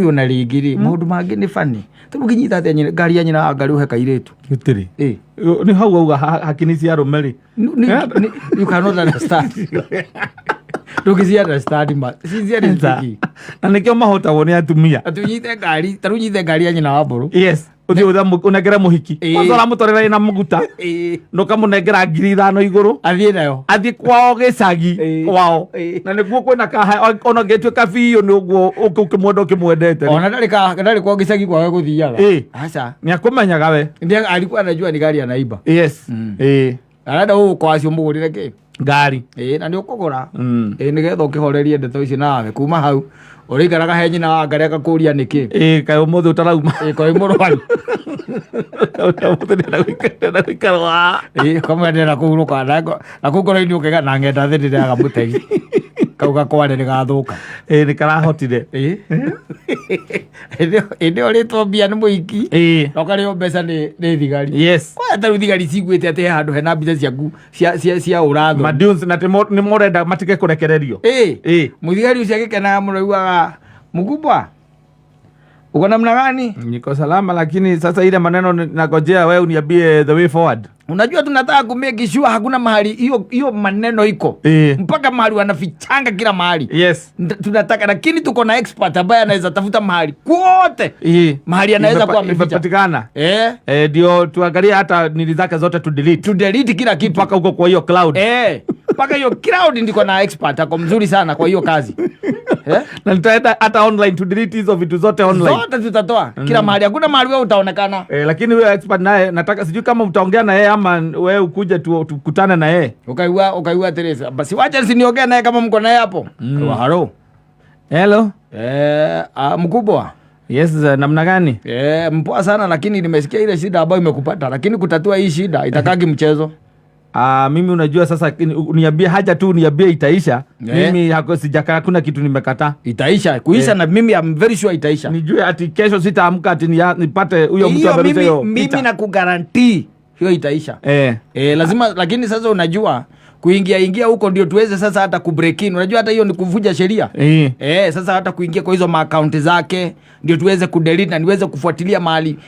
Ona rĩngĩ rĩ, maũndũ mangĩ nĩ bani tondũ ũngĩnyita atĩa ngari ya nyina wa ngari ũhe kairĩtu? Gũtirĩ. Ĩ. Nĩ hau auga hakini cia arũme rĩ. You cannot understand, ndũngĩci understand ma, sincerely speaking. Na nĩkĩo mahotagwo nĩ atumia. Atĩ ũnyite ngari, ta rĩu ũnyite ngari ya nyina wa mbũrũ. Yes, ũthiĩ ũnengere mũhiki. Kwanza ũramũtwarĩra ĩna mũguta na ũkamũnengera 5,000 igũrũ. Athiĩ nayo. Athiĩ kwao gĩcagi kwao. Na nĩguo kwĩna kaha ona ngĩtuĩka biũ nĩ ũguo ũkĩmwenda ũkĩmwendete rĩ. Ona ndarĩ kwa gĩcagi kwao gũthiaga. Aca. Nĩ akũmenyaga we. Ndiye alikuwa anajua ni gari anaiba. Arenda ũgũkwa acio mũgũrĩre kĩ? Ngari. Ĩ, na nĩ ũkũgũra. Ĩ, nĩgetha ũkĩhorerie ndeto ici nawe kuma hau ũrĩikaraga he nyina wa ngari akakũria nĩkĩ. Ĩ, kaĩ ũmũthĩ ũtarauma? Ĩ, koĩ mũrwaru. Ũmũthĩ ndĩrenda gũikara wa Ĩ, ũkamwendera kũhurũka na kũu ngoro-inĩ ũkaiga na ng'enda thĩ ndĩrĩaga mũtegi kau gakware nĩ gathũka. Ĩ, nĩ karahotire. Ĩ, hĩndĩ ĩyo rĩtwo mbia nĩ mũhiki na ũkarĩo mbeca nĩ thigari. Kwaya ta rĩu thigari ciguĩte atĩ he handũ hena mbica ciaku cia ũrathoni. Madunes na nĩ morenda matige kũrekererio. Ĩ. Mũthigari ũcio agĩkenaga mũno augaga, "Mkubwa, uko namna gani?" Niko salama, lakini sasa ile maneno nagojea wewe uniambie the way forward. "Unajua tunataka kumake sure hakuna mahali hiyo hiyo maneno iko." Mpaka mahali wanafichanga kila mahali. Tunataka, lakini tuko na expert ambaye anaweza tafuta mahali kwote. Mahali anaweza kuwa ameficha. Imepatikana. Eh. Ndio tuangalie hata nili zake zote tu delete. Tu delete kila kitu. Mpaka huko kwa hiyo cloud. Eh. Mpaka hiyo cloud ndiko na expert ako mzuri sana kwa hiyo kazi. Eh? Na nitaenda hata online to delete hizo vitu zote online. Zote tutatoa. Kila mahali, hakuna mahali wewe utaonekana. Eh, lakini huyo expert naye nataka, sijui kama utaongea na yeye ama wewe ukuje tu tukutane na yeye. Ukaigua Teresa. Basi wacha siniongee naye kama mko naye hapo. Hello. Hello. Eh, mkubwa. Yes, namna gani? Eh, mpoa sana, lakini nimesikia ile shida ambayo imekupata, lakini kutatua hii shida itakagi mchezo. Ah, mimi unajua sasa uniambie haja tu uniambie itaisha. Mimi hako sijaka, hakuna kitu nimekataa. Itaisha kuisha. Na mimi I'm very sure itaisha. Nijue ati kesho sitaamka ati nipate huyo mtu Hiyo amerusha mimi, hiyo mimi picha. Na kuguarantee hiyo itaisha. Eh, lazima, lakini sasa unajua kuingia ingia huko ndio tuweze sasa hata kubreak in. Unajua hata hiyo ni kuvunja sheria. Eh, sasa hata kuingia kwa hizo maakaunti zake ndio tuweze kudelete na niweze kufuatilia mahali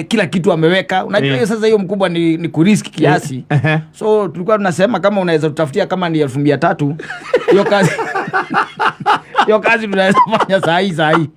kila kitu ameweka. Unajua hiyo sasa hiyo, mkubwa, ni kurisk kiasi. So tulikuwa tunasema kama unaweza tutafutia kama ni 300,000, hiyo kazi tunaweza fanya saa hii saa hii.